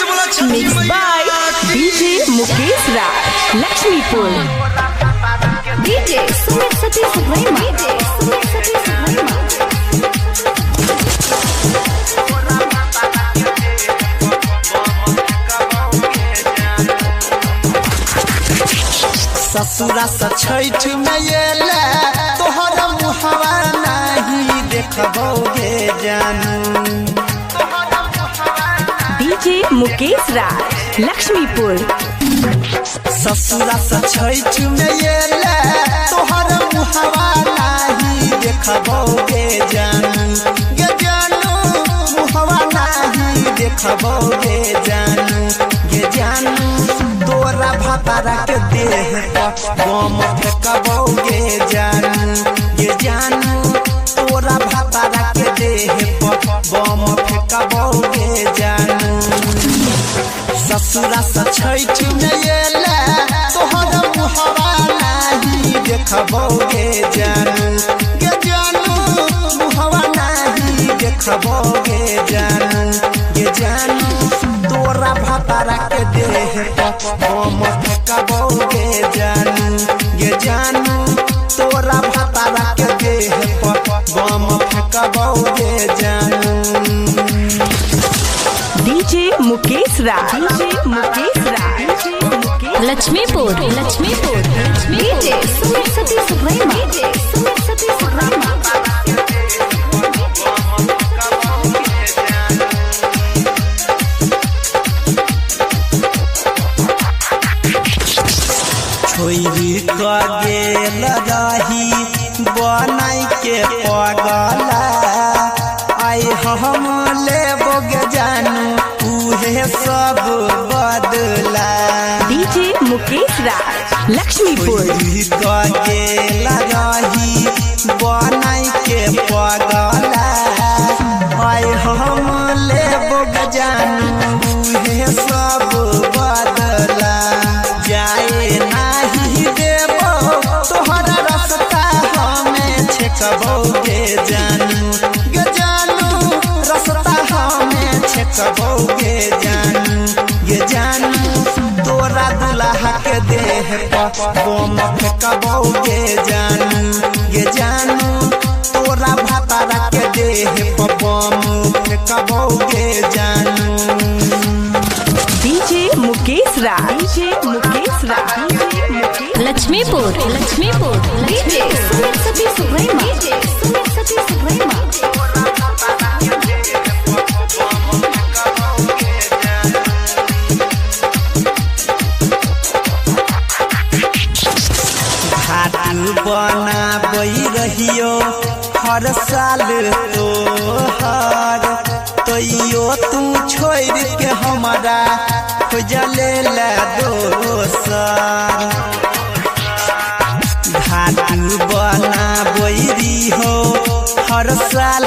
Mix by DJ Mukesh Raj, Laxmipur. DJ Sumit Satish Verma, DJ Sumit Satish Verma. ससुरा से छठ में एले तोहर मुहवा नहीं देखबो गे जानू। डीजे मुकेश राज, लक्ष्मीपुर। ससुरा से छठ में एले तोहर मुहवा नहीं देखबो गे जानू, गे जानू मुहवा नहीं देखबो गे जानू, गे जानू तोरा भातारा के देह पर बम फेंकबो गे जानू, गे जानू तोरा भातारा के देह पर बम फेंकबो गे जानू। ससुरा से छठ में एले तोहर मुहवा नहीं देखबो गे जानू, गे जानू मुहवा नहीं देखबो गे जानू, गे जानू तोरा भातारा के देह पर बम फेंकबो गे जानू, गे जानू तोरा भातारा के देह पर बम फेंकबो गे जानू। DJ Mukesh Raj, DJ Mukesh Raj, Laxmipur, Laxmipur. DJ Sumit Satish Verma, DJ Sumit Satish Verma. छोरी क गेल रही बनाई के पगला, आई हम लेबो गे जानू उहे सब बदला। डीजे मुकेश राज, लक्ष्मीपुर। छोरी क गेल रही बनाई के पगला, आई हम लेबो गे जानू उहे सब बदला। जाए नाही देबो तोहरा रास्ता हमें छेकबो गे जानू, गे जानू रास्ता हमें छेकबो गे जानू, गे जानू तोरा दुल्हा के देह पर बम फेंकबो गे जानू, गे जानू तोरा भातारा के देह पर बम फेंकबो गे जानू। DJ Mukesh Raj, DJ Mukesh Raj, Laxmipur, Laxmipur. DJ Sumit Satish Verma, DJ Sumit Satish Verma. घाट बनाबै रहियो हर साल तोहर, तैयो तू छोड़ के हमारा खोजले ला दोसर। घाट बनाबै रहियो हर साल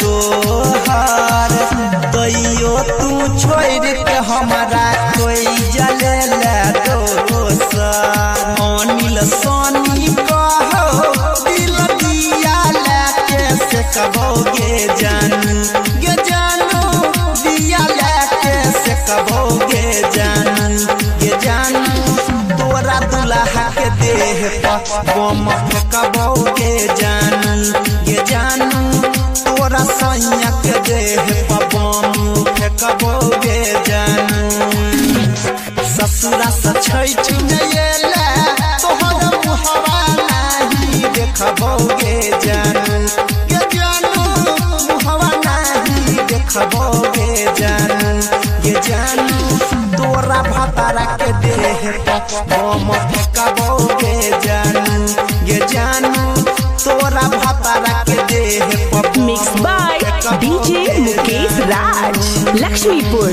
तोहर, तैयो तू छोड़ के हमारा खोजले ला दोसर। अनिल सोनी कहो दिल दिया लेके से कबो गे जानू, गे जानू दिया लेके से कबो गे जानू, गे जानू तोरा दुल्हा के देह पर बम फेंकबो गे जानू, गे जानू तोरा सैया के देह पर बम फेंकबो गे जानू। ससुरा से छठ में एले तोहर मुहवा नहीं देखबो गे जानू, गे जानू मुहवा नहीं देखबो गे जानू, गे जानू तोरा भातारा के देह पर बम फेंकबो गे जानू, गे जानू तोरा भातारा के देह पर। Mix by DJ Mukesh Raj, Laxmipur.